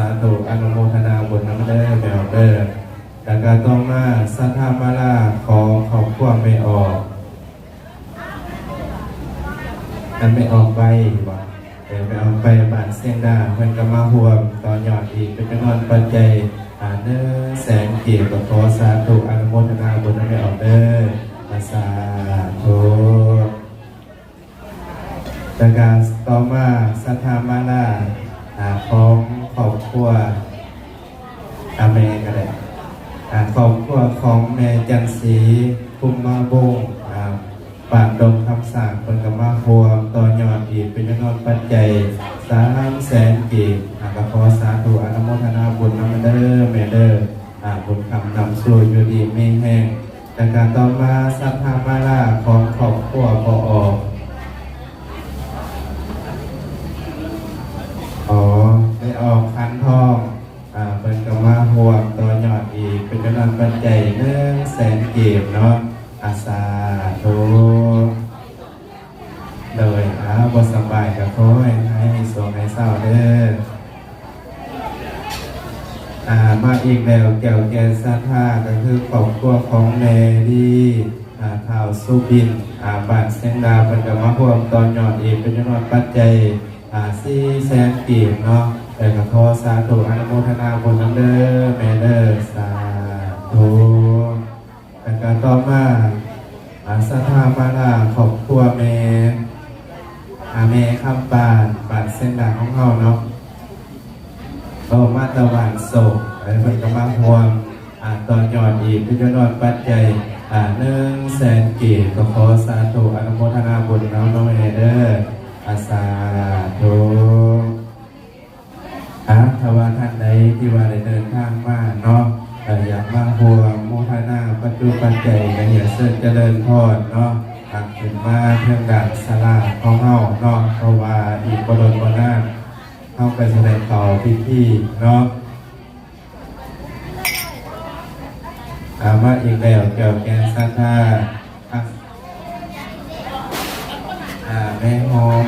າທຸ ອະນຸໂມທະນາບຸນນຳເດີແມ່ອອກເດີ. ແລ້ວກໍຕໍ່ມາສັດທາມາລາຂອງຄອບຄົວແມ່ອອກ ອັນແມ່ອອກໄປບໍ່ ເອີ ແມ່ອອກໄປບ້ານຊຽງດາ ເພິ່ນກໍມາຮ່ວມຕໍ່ຍອດອີກເປັນຈຳນວນປັດໄຈ ອາ ໜຶ່ງແສນກີບ ກໍຂໍສາທຸອະນຸໂມທະນາບຸນນຳແມ່ອອກເດີ ອາ ສາທຸ. ແລ້ວກະຕໍ່ມາສັດທາມາລາ ອາ ຂອງຄອບຄົວ ອາ ແມ່ກໍໄດ້ ອາ ຄອບຄົວຂອງແມ່ຈັນສີ ພູມມະວົງ ອາ ບ້ານດົງຄຳສ້າງ ເພິ່ນກໍມາຮ່ວມຕໍ່ຍອດອີກເປັນຈຳນວນປັດໄຈສາມແສນກີບ ອາ ກໍຂໍສາທຸອະນຸໂມທະນາບຸນນຳເດີແມ່ເດີ ອາ ບຸນຄຳນຳສູ່ ຢູ່ດີມີແຮງ. ແລ້ວກະຕໍ່ມາສັດທາມາລາຂອງຄອບຄົວພໍ່ອອກ ອໍ ແມ່ອອກ ຂັນທອງ ອາ ເພິ່ນກໍມາຮ່ວມຕໍ່ຍອດອີກເປັນຈຳນວນປັດໄຈໜຶ່ງແສນກີບເນາະ ອາ ສາທຸ. ໂດຍ ອາ ບໍ່ສະບາຍກໍຂໍໃຫ້ຫາຍ ໃຫ້ສວງໃຫ້ເຊົາເດີ. ອາ ມາອີກແລ້ວ ແກ້ວແກ່ນສັດທາ ກໍຄືຄອບຄົວຂອງແມ່ລີ ອາ ທ້າວສຸບິນ ອາ ບ້ານຊຽງດາ ເພິ່ນກໍມາຮ່ວມຕໍ່ຍອດອີກເປັນຈຳນວນປັດໄຈ ອາ ສີ່ແສນກີບເນາະ ແລ້ວກໍຂໍສາທຸອະນຸໂມທະນາບຸນນຳເດີແມ່ເດີ ສາທຸ. ແລ້ວກໍຕໍ່ມາ ອາ ສັດທາມາລາຄອບຄົວແມ່ ອາ ແມ່ຄຳປານ ບ້ານຊຽງດາຂອງເຮົາເນາະ ເອີ ມາແຕ່ບ້ານໂສກ ເອີ ເພິ່ນກໍມາຮ່ວມ ອາ ຕໍ່ຍອດອີກເປັນຈຳນວນປັດໄຈ ອາ ໜຶ່ງແສນກີບ ກໍຂໍສາທຸອະນຸໂມທະນາບຸນນຳເນາະແມ່ເດີ ອາ ສາທຸ. ອາ ຖ້າວ່າທ່ານໃດທີ່ວ່າໄດ້ເດີນທາງມາເນາະ ກໍຢາກມາຮ່ວມໂມທະນາປັດຈຸປັດໄຈ ກໍຮຽນເຊີນຈະເລີນພອນເນາະ ອາ ຂຶ້ນມາເທິງດ້ານສາລາຂອງເຮົາເນາະ ເພາະວ່າອີກບໍ່ດົນບໍ່ນານ ເຮົາກໍຊິໄດ້ເຂົ້າພິທີເນາະ. ອາ ມາອີກແລ້ວ ແກ້ວແກ່ນສັດທາ ອາ ແມ່ຫອມ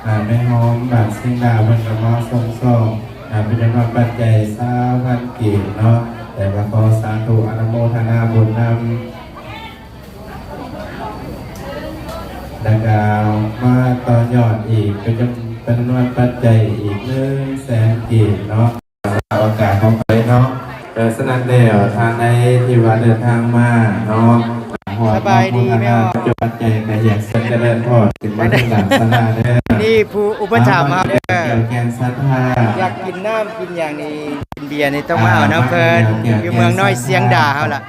ອາ ແມ່ຫອມ ບ້ານຊຽງດາ ເພິ່ນກໍມາສົ່ງຊອງ ອາ ເປັນຈຳນວນປັດໄຈຊາວພັນກີບເນາະ ແລ້ວກໍຂໍສາທຸອະນຸໂມທະນາບຸນນຳ ແລ້ວກໍມາຕໍ່ຍອດອີກເປັນຈຳ ເປັນຈຳນວນປັດໄຈອີກໜຶ່ງແສນກີບເນາະ. ໂອກາດຂອງເພິ່ນເນາະ ເອີ ສະນັ້ນແລ້ວ ທ່ານໃດທີ່ວ່າເດີນທາງມາເນາະ ສະບາຍດີແມ່ອອກ ປັດຈຸປັດໄຈກໍຢາກເຊີນຈະເລີນພອນ ຂຶ້ນມາທາງດ້ານສາລາເດີ ນີ້ຜູ້ອຸປະຖຳເຮົາເດີ ແກ້ວແກ່ນສັດທາ ຢາກກິນນ້ຳກິນຫຍັງນີ້ ກິນເບຍນີ້ຕ້ອງມາເອົານຳເພິ່ນ ຢູ່ເມືອງນ້ອຍຊຽງດາເຮົາລະ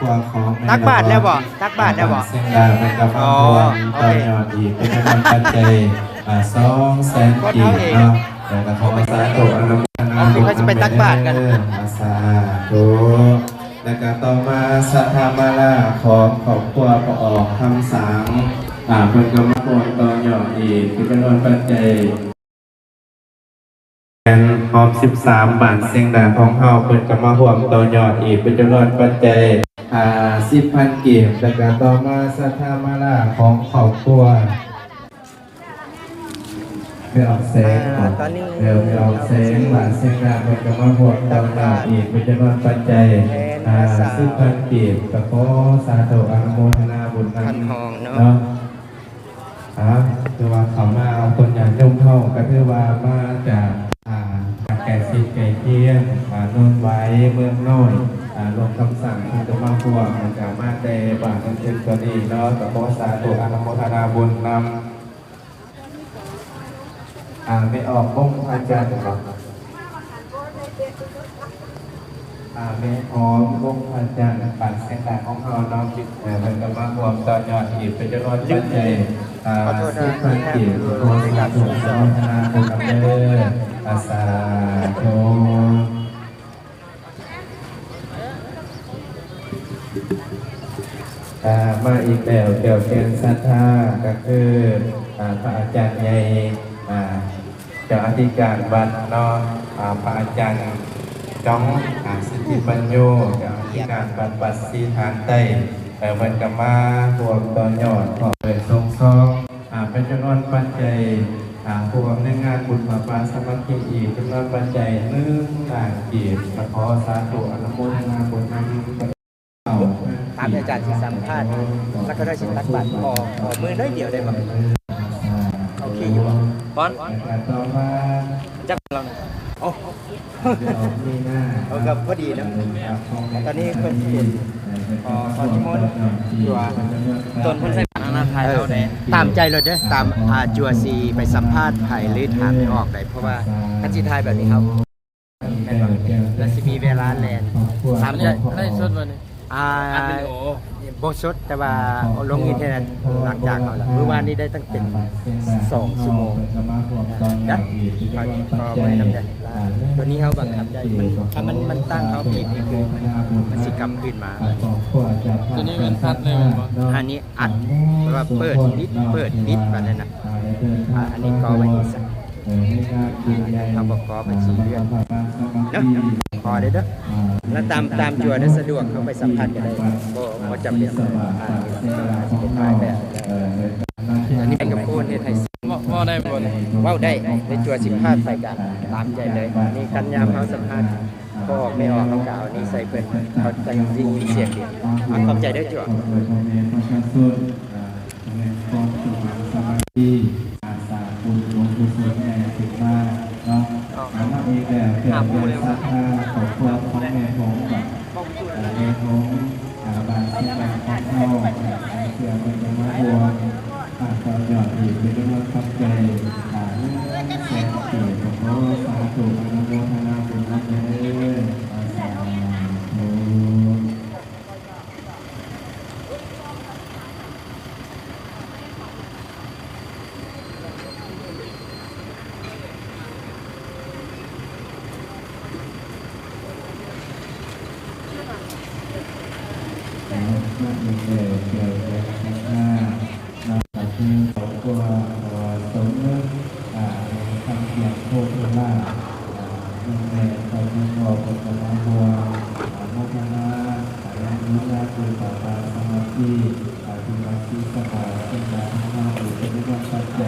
ຕັກບາດແລ້ວບໍ່? ຕັກບາດແລ້ວບໍ່? ເຊີງດາເພິ່ນກໍມາຮ່ວມຕໍ່ຍອດອີກເປັນກຳລັງໃຈ ອາ ສອງແສນກີບເນາະ ແລ້ວກໍຂໍສາທຸອະນຸໂມທະນາບຸນນຳເດີ ອາ ສາທຸ. ແລ້ວກໍຕໍ່ມາສັດທາມາລາຂອງຄອບຄົວພໍ່ອອກຄຳສາງ ອາ ເພິ່ນກໍມາຮ່ວມຕໍ່ຍອດອີກເປັນຈຳນວນປັດໄຈ ແມ່ນຮອບສິບສາມ ບ້ານຊຽງດາຂອງເຮົາ ເພິ່ນກໍມາຮ່ວມຕໍ່ຍອດອີກເປັນຈຳນວນປັດໄຈ ຫ້າສິບພັນກີບ ແລ້ວກໍຕໍ່ມາສັດທາມາລາຂອງຄອບຄົວແມ່ອອກແສງ ອ່າ ຕອນນີ້ ແມ່ອອກແສງ ບ້ານຊຽງດາ ເພິ່ນກໍມາຮ່ວມຕໍ່ຍອດອີກເປັນຈຳນວນປັດໄຈ ແມ່ນ ຫ້າສິບພັນກີບ ກໍຂໍສາທຸອະນຸໂມທະນາບຸນນຳ ຂັນທອງເນາະ ເນາະ. ອ່າ ຖືວ່າເຂົ້າມາເອົາຕົນຍາດໂຍມເຮົາ ກໍຖືວ່າມາຈາກ ອ່າ ບ້ານໃກ້ຊິດໃກ້ຄຽງ ອ່າ ໂນນຫວາຍ ເມືອງນ້ອຍ ອ່າ ລົງຄຳສັງ ເພິ່ນກໍມາຮ່ວມ ແລ້ວກໍມາແຕ່ບ້ານເພິ່ນຕົວນີ້ເນາະ ກໍຂໍສາທຸອະນຸໂມທະນາບຸນນຳ ອ່າ ແມ່ອອກ ວົງພະຈັນເນາະ. ອ່າ ແມ່ຫອມ ວົງພະຈັນ ບ້ານຊຽງດາຂອງເຮົາເນາະ ເອີ ເພິ່ນກໍມາຮ່ວມຕໍ່ຍອດອີກເປັນຈຳນວນປັດໄຈ ອ່າ ສິບພັນກີບ ຂໍສາທຸອະນຸໂມທະນາບຸນນຳເດີ ອາ ສາທຸ. ອ່າ ມາອີກແລ້ວ ແກ້ວແກ່ນສັດທາ ກໍຄື ອ່າ ພະອາຈານໃຫຍ່ ອ່າ ເຈົ້າອະທິການວັດເນາະ ອາ ພະອາຈານຈອງ ອາ ສິດທິປັນໂຍ ເຈົ້າອະທິການວັດ ວັດສີຖານໃຕ້ ເອີ ເພິ່ນກໍມາຮ່ວມຕໍ່ຍອດ ເພື່ອໄປສົ່ງຊອງ ອາ ເປັນຈຳນວນປັດໄຈ ທາງຜູ້ອຳນວຍງານບຸນຜ້າປ່າສາມັກຄີອີກຈຳນວນປັດໄຈໜຶ່ງລ້ານກີບ ກໍຂໍສາທຸອະນຸໂມທະນາບຸນນຳ. ຕາມທີ່ອາຈານຊິສຳພາດ ແລ້ວກໍໄດ້ຊິຕັກບາດ ຂໍ ຂໍມື້ໜ້ອຍດຽວໄດ້ບໍ່? ໂອເຄຢູ່ບໍ່? ປ້ອນ ຈັບລອງ ໂອ້ ເອີ ກໍພໍດີເນາະ. ຕອນນີ້ເພິ່ນຊິເປັນ ຂໍ ຂໍນິມົນຕົວະ ຕົນເພິ່ນໃສ່ບາດ ເອີ ຕາມໃຈໂລດເດີ ຕາມ ອ່າ ຈົວຊິໄປສຳພາດໃຜ ຫຼື ຖາມໄປອອກໄດ້ ເພາະວ່າຄັນຊິຖ່າຍແບບນີ້ເຮົາ ແມ່ນບໍ່? ແລ້ວຊິມີເວລາແລ່ນ ຕາມໃຈ ໄລຟ໌ສົດບໍ່ນີ້? ອ່າ ອັດວິດີໂອ ບໍ່ສົດ ແຕ່ວ່າລົງອິນເຕີເນັດຫຼັງຈາກເຮົາລະ ມື້ວານນີ້ໄດ້ຕັ້ງເປັນສອງຊົ່ວໂມງນະ. ກໍ ກໍບໍ່ໄດ້ນຳໃຈ ຕົວນີ້ເຮົາບັງຄັບໄດ້ ມັນ ຖ້າມັນ ມັນຕັ້ງເຮົາຜິດນີ້ຄື ມັນຊິກັບຄືນມາ. ຕົວນີ້ແມ່ນອັດເລີຍແມ່ນບໍ່? ອັນນີ້ອັດ ແບບວ່າເປີດປິດ ເປີດປິດ ແບບນັ້ນນະ. ອ່າ ອັນນີ້ກໍໄວ້ນີ້ຊະ ເຮົາບໍ່ກໍໄປຊິເລື່ອນເນາະ ຂໍເດີ ແລ້ວຕາມ ຕາມຈົວເດີ ສະດວກເຮົາໄປສຳພາດກໍໄດ້ ບໍ່ ບໍ່ຈຳເປັນ ອ່າ ຊິໄປຖ່າຍແບບ ອັນນີ້ເປັນກະໂປນເຮັດໃຫ້ ເວົ້າ ເວົ້າໄດ້ບໍ່ນີ້? ເວົ້າໄດ້ ແຕ່ຈົວຊິພາດໄປກໍຕາມໃຈເລີຍ. ອັນນີ້ຄັນຍາມເຮົາສຳພາດພໍ່ອອກແມ່ອອກ ເຮົາກໍເອົານີ້ໃສ່ເພິ່ນ ເຂົາຈັ່ງໄດ້ຍິນສຽງດີ. ອ່າ ຂອບໃຈເດີຈົວ. ແມ່ນຄວາມສະໝັກສະໝານ ອາສາບຸນບຸນກຸສົນໃຫຍ່ຂຶ້ນມາເນາະ. ເອົາມາອີກແລ້ວ ເພື່ອແກ່ສັດທາຄອບຄົວຂອງແມ່ຫົງ ແມ່ຫົງ ອ່າ ບ້ານເຊກາງຂອງເຮົາ ອ່າ ໃສ່ເສື້ອເພິ່ນກໍມາຮ່ວມ ອ່າ ຕໍ່ຍອດອີກເປັນຈຳນວນປັດໄຈ ອ່າ ໜຶ່ງແສນກີບ ກໍຂໍສາທຸອະນຸໂມທະນາບຸນນຳເດີ ອ່າ ສາທຸ. ນຳກັບເງິນແກ່ແກ່ສັດທາ ນຳກັບເງິນຂອງພວກ ເອີ ສົມນຶກ ອ່າ ໃນຄຳພຽງໂພດເທວາ ອ່າ ເງິນແມ່ຂອງເງິນອອກເປັນກຳລັງບົວ ອະນຸໂມທະນາ ອະນຸໂມທະນາບຸນກັບສາມັກຄີ ອາ ທີ່ມາສີສະບາຍເປັນການທຳງານ ເປັນກຳລັງໃຈ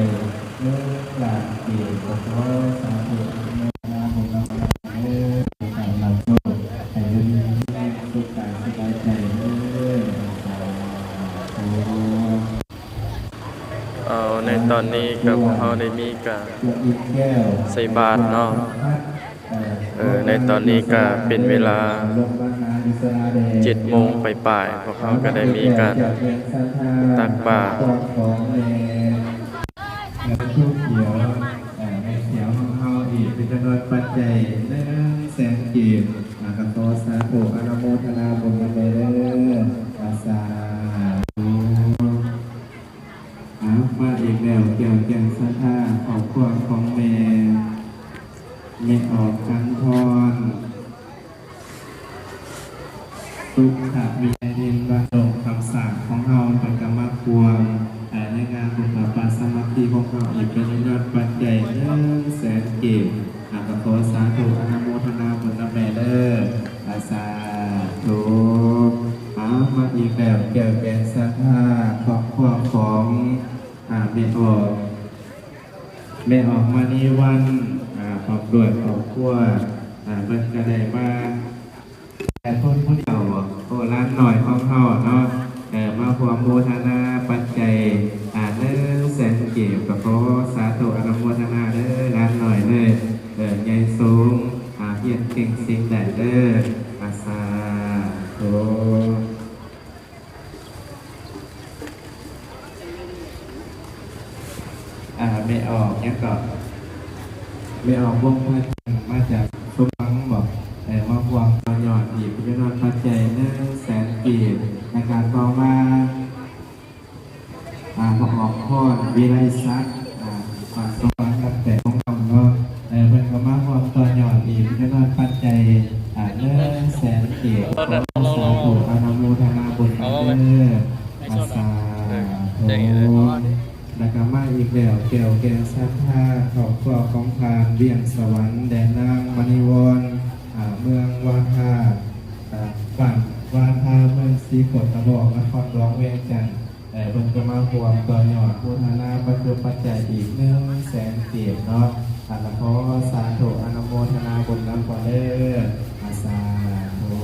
ເອີ ຫຼານເກດ ກໍຂໍສາທຸອະນຸໂມທະນາບຸນນຳເດີ ໃຫ້ເປັນສຸກກາຍສະບາຍໃຈເດີ ສາທຸ. ເອົາ ໃນຕອນນີ້ກໍພວກເຮົາໄດ້ມີການໃສ່ບາດເນາະ. ເອີ ໃນຕອນນີ້ກໍເປັນເວລາເຈັດໂມງປາຍໆ ພວກເຮົາກໍໄດ້ມີການຕັກບາດ ແມ່ຂຽວ ແມ່ຂຽວຂອງເຮົາອີກເປັນຈຳນວນປັດໄຈໜຶ່ງແສນກີບ ອ່າ ກໍຂໍສາທຸອະນຸໂມທະນາບຸນນຳເດີ ອ່າ ສາທຸ. ອ່າ ມາອີກແລ້ວ ແກ່ວແກ່ນສັດທາ ຄອບຄົວຂອງແມ່ ແມ່ອອກ ກັນທອນ ສຸຂະວິໄລ ເດັ່ນ ບ້ານດົງຄຳສ້າງຂອງເຮົາ ເພິ່ນກໍມາຮ່ວມ ເອີ ໃນງານບຸນຜ້າປ່າສາມັກຄີຂອງເຮົາອີກເປັນຈຳນວນປັດໄຈໜຶ່ງແສນກີບ ອ່າ ກໍຂໍສາທຸອະນຸໂມທະນາບຸນນຳແມ່ເດີ ອ່າ ສາທຸ. ອ່າ ມາອີກແລ້ວ ແກ່ວແກ່ນສັດທາ ຄອບຄົວຂອງ ອ່າ ແມ່ອອກ ແມ່ອອກມະນີວັນ ອ່າ ພ້ອມດ້ວຍຄອບຄົວ ອ່າ ເພິ່ນກໍໄດ້ມາ ແຕ່ຄົນຜູ້ດຽວ ໂອ້ ຫຼານນ້ອຍຂອງເຮົາເນາະ ເອີ ມາຮ່ວມໂມທະນາປັດໄຈ ອ່າ ໜຶ່ງແສນກີບ ກໍຂໍສາທຸອະນຸໂມທະນາເດີ ຫຼານນ້ອຍເດີ ເອີ ໃຫຍ່ສູງ ອ່າ ຮຽນເກັ່ງເສັງໄດ້ເດີ ອ່າ ສາທຸ. ອ່າ ແມ່ອອກຫຍັງເກາະ ແມ່ອອກວົງພະ ມາຈາກສົມຫວັງບໍ ເອີ ມາຮ່ວມຕໍ່ຍອດອີກເປັນຈຳນວນປັດໄຈໜຶ່ງແສນກີບ ໃນການຕໍ່ມາ ອ່າ ມາອອກພອນ ວິໄລສັກ ອ່າ ບ້ານສະຫວັງ ນຳແຕ່ຂອງເຮົາເນາະ ເອີ ເພິ່ນກໍມາຮ່ວມຕໍ່ຍອດອີກເປັນຈຳນວນປັດໄຈ ອ່າ ໜຶ່ງແສນກີບ ຂໍສາທຸອະນຸໂມທະນາບຸນນຳເດີ ອ່າ ສາທຸ. ແລ້ວກໍມາອີກແລ້ວ ແກ່ວແກ່ນສັດທາ ຄອບຄົວຂອງທ່ານ ວຽງສະຫວັນ ແລະ ນາງມະນີວອນ ອ່າ ເມືອງວາທາ ອ່າ ບ້ານວາທາ ເມືອງສີໂຄດຕະບອກ ນະຄອນຫຼວງວຽງຈັນ ເອີ ເພິ່ນ ກໍມາຮ່ວມຕໍ່ຍອດໂມທະນາປັດຈຸປັດໄຈອີກໜຶ່ງແສນກີບເນາະ. ອາ ຂໍສາທຸອະນຸໂມທະນາບຸນນຳພໍ່ເດີ. ອາ ສາທຸ.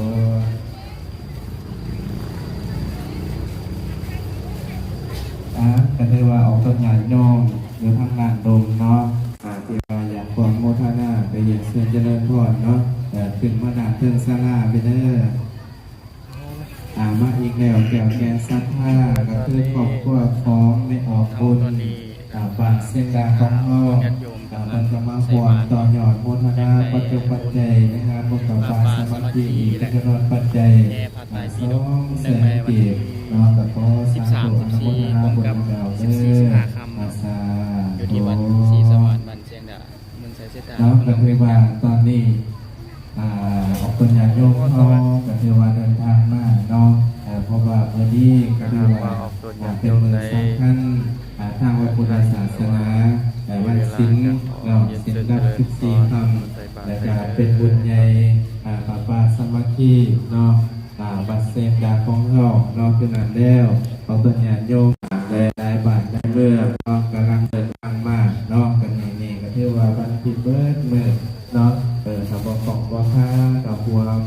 ອາ ກໍຖືວ່າອອກຕົນຍາດໂຍມຢູ່ທາງດ້ານລຸ່ມເນາະ ອາ ທີ່ວ່າຢາກຮ່ວມໂມທະນາ ກໍຢາກເຊີນຈະເລີນພອນເນາະ ເອີ ຂຶ້ນມາດ້ານເທິງສາລາໄປເດີ. ອາ ມາອີກແລ້ວ ແກ້ວແກ່ນສັດທາ ກໍຄືຄອບຄົວຂອງແມ່ອອກບຸນ ອາ ບ້ານຊຽງດາຂອງເຮົາ ອາ ເພິ່ນກໍມາຮ່ວມຕໍ່ຍອດໂມທະນາປັດຈຸປັດໄຈໃນງານບຸນຜ້າປ່າສາມັກຄີອີກເປັນຈຳນວນປັດໄຈ ອາ ສອງແສນກີບເນາະ. ກໍຂໍສາທຸອະນຸໂມທະນາບຸນນຳເດີ. ອາ ສາທຸ. ຢູ່ທີ່ວັດສີສະຫວານ ບ້ານຊຽງດາ ເມືອງໄຊເສດຖາ ເນາະ. ກໍຄືວ່າຕອນນີ້ ອາ ອອກຕົນຍາດໂຍມເຮົາກໍຖືວ່າເດີນທາງມາເນາະ ເພາະວ່າມື້ນີ້ກໍຖືວ່າ ອາ ເປັນມື້ສຳຄັນ ອາ ທາງພະພຸດທະສາສະໜາ ວັນສິນເນາະ ສິນດັບສິບສີ່ຄ່ຳ ແລ້ວກໍເປັນບຸນໃຫຍ່ ອາ ຜ້າປ່າສາມັກຄີເນາະ ອາ ວັດຊຽງດາຂອງເຮົາເນາະ. ຄືນັ້ນແລ້ວ ອອກຕົນຍາດໂຍມ ຫຼາຍໆບ້ານຫຼາຍເມືອງເນາະ ກຳລັງເດີນທາງມາເນາະ. ກໍມື້ນີ້ກໍຖືວ່າວັນຜິດເບິດມື້ເນາະ ເອີ ຖ້າບໍ່ຂອງບໍ່ພາກໍຮ່ວມ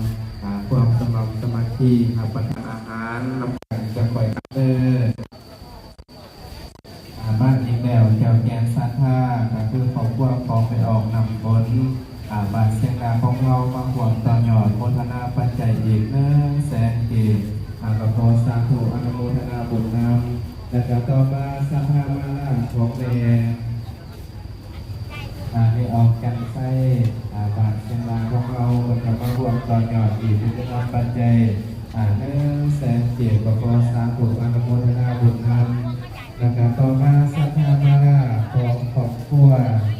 ອາ ຄວາມສະໝັກສະມັກຄີ ຮັບປະທານອາຫານນຳກັນຈະຄ່ອຍເດີ. ອາ ມາອີກແລ້ວ ແກ້ວແກ່ນສັດທາ ກໍຄືຄອບຄົວຂອງແມ່ອອກນ້ຳຝົນ ອາ ບ້ານຊຽງດາຂອງເຮົາ ມາຮ່ວມຕໍ່ຍອດໂມທະນາປັດໄຈອີກໜຶ່ງແສນກີບ ອາ ກໍຂໍສາທຸອະນຸໂມທະນາບຸນນຳ. ແລ້ວກໍຕໍ່ມາສັດທາມາລາຂອງແມ່ ອາ ແມ່ອອກຈັນໄຊ ອາ ບ້ານຊຽງດາຂອງເຮົາ ເພິ່ນກໍມາຮ່ວມຕໍ່ຍອດອີກເປັນຈຳນວນປັດໄຈ ອາ ໜຶ່ງແສນກີບ ກໍຂໍສາທຸອະນຸໂມທະນາບຸນນຳ. ແລ້ວກໍຕໍ່ມາສັດທາມາລາຂອງຄອບຄົວ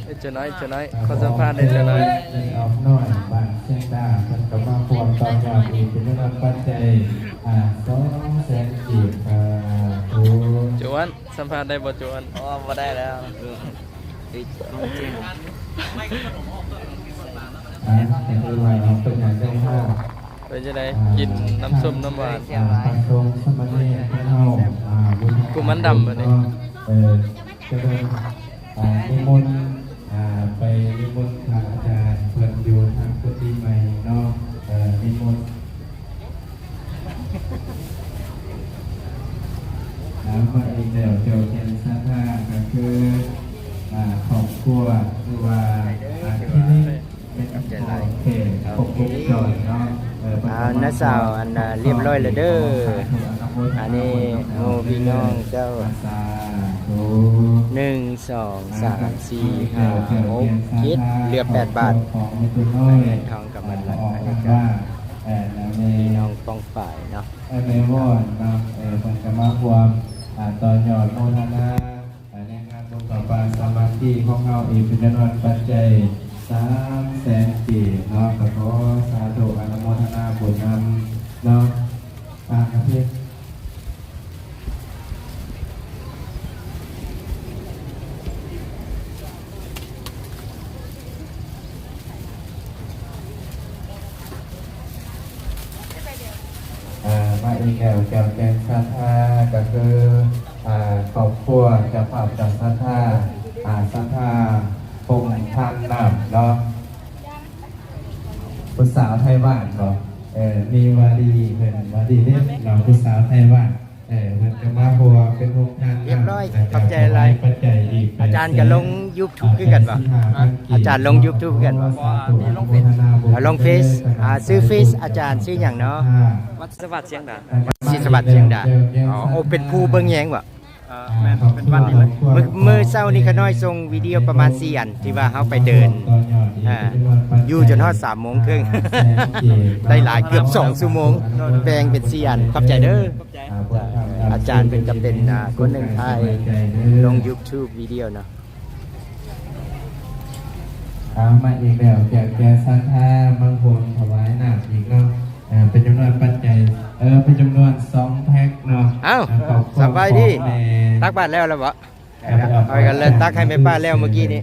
ເອີ ເຈົ້ານ້ອຍ ເຈົ້ານ້ອຍ ອາ ຂໍສຳພາດແດ່ເຈົ້ານ້ອຍ ແມ່ອອກນ້ອຍ ບ້ານຊຽງດາ ເພິ່ນກໍມາຮ່ວມຕໍ່ຍອດອີກເປັນຈຳນວນປັດໄຈ ອາ ສອງແສນກີບ. ສາທຸ. ຈວນ ສຳພາດໄດ້ບໍ່ຈວນ? ອໍ ບໍ່ໄດ້ແລ້ວ ເປັນຈັ່ງໃດ ກິນນ້ຳສົ້ມນ້ຳຫວານ? ອາ ພະສົງສາມະເນນຂອງເຮົາ ອາ ຜູ້ ຜູ້ມັນດຳບັດນີ້ ເອີ ຈະເປັນ ອາ ນິມົນ ອາ ໄປນິມົນພະອາຈານເພິ່ນຢູ່ທາງກຸຕິໃໝ່ເນາະ ເອີ ນິມົນ ອາ ມາອີກແລ້ວ ແກ້ວແກ່ນສັດທາ ກໍຄື ອາ ຄອບຄົວ ຫຼືວ່າ ອາ ຄລິນິກ ຂອບໃຈຫຼາຍ ເອີ ອາ ນ້າສາວ ອັນ ອາ ຮຽບຮ້ອຍແລ້ວເດີ ອັນນີ້ໝູ່ພີ່ນ້ອງເຈົ້າ ສາທຸ ໜຶ່ງ ສອງ ສາມ ສີ່ ຫ້າ ຫົກ ເຈັດ ເຫຼືອແປດບາດ ທອງກັບເງິນລະ ອັນນີ້ກໍ ເອີ ແມ່ ພີ່ນ້ອງປ້ອງປາຍເນາະ ເອີ ແມ່ວອນເນາະ ເອີ ເພິ່ນກໍມາຮ່ວມ ອາ ຕໍ່ຍອດໂມທະນາ ໃນງານບຸນຜ້າປ່າສາມັກຄີຂອງເຮົາອີກເປັນຈຳນວນປັດໄຈສາມແສນກີບເນາະ ກໍຂໍສາທຸອະນຸໂມທະນາບຸນນຳເນາະ ອາ ກະເພ ອ່າ ມາອີກແລ້ວ ແກ້ວແກ່ນສັດທາ ກໍຄື ອ່າ ຄອບຄົວເຈົ້າພາບເຈົ້າສັດທາ ອ່າ ສັດທາພົງທານນ້ຳເນາະ ຜູ້ສາວໄທບ້ານເນາະ ເອີ ມີວາລີ ເພິ່ນວາລີເດ້ເນາະ ຜູ້ສາວໄທບ້ານ ເອີ ເພິ່ນກໍມາຮ່ວມເປັນໂຮງທານ ຮຽບຮ້ອຍ ຂອບໃຈຫຼາຍ ປັດໄຈອີກ ອາຈານກໍລົງຢູທູບຄືກັນບໍ່? ອາຈານລົງຢູທູບຄືກັນບໍ່? ເອົາລົງເຟສ ອ່າ ຊື່ເຟສອາຈານຊື່ຫຍັງເນາະ? ວັດສະຫວັດຊຽງດາ ສິດສະຫວັດຊຽງດາ ອໍ ໂອ້ ເປັນຜູ້ເບິ່ງແຍງບໍ່? ເອີ ແມ່ນ ເປັນວັດນີ້ແຫຼະ ມື້ ມື້ເຊົ້ານີ້ຂ້ານ້ອຍສົ່ງວິດີໂອປະມານສີ່ອັນ ທີ່ວ່າເຮົາໄປເດີນ ອ່າ ຢູ່ຈົນຮອດສາມໂມງເຄິ່ງ ໄດ້ຫຼາຍເກືອບສອງຊົ່ວໂມງ ແບ່ງເປັນສີ່ອັນ ຂອບໃຈເດີ. ອາຈານເພິ່ນກໍເປັນ ອ່າ ຄົນໜຶ່ງຖ່າຍລົງຢູທູບວິດີໂອເນາະ ເອົາມາອີກແລ້ວ ແກ່ ແກ່ສັດທາມາຮ່ວມຖວາຍນ້ຳອີກເນາະ ເປັນຈຳນວນປັດໄຈ ເປັນຈຳນວນສອງແພັກເນາະ ເອົ້າ ຂອບໃຈ ສະບາຍດີ ຕັກບາດແລ້ວແລ້ວບໍ່? ເອົາກັນເລີຍ ຕັກໃຫ້ແມ່ປ້າແລ້ວມື້ກີ້ນີ້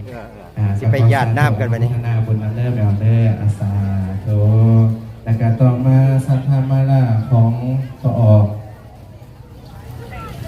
ອ່າ ຊິໄປຢາດນ້ຳກັນບັດນີ້ ອະນຸໂມທະນາບຸນນຳເດີ ແມ່ເດີ ອາ ສາທຸ ແລ້ວກໍຕໍ່ມາສັດທາມາລາຂອງພໍ່ອອກ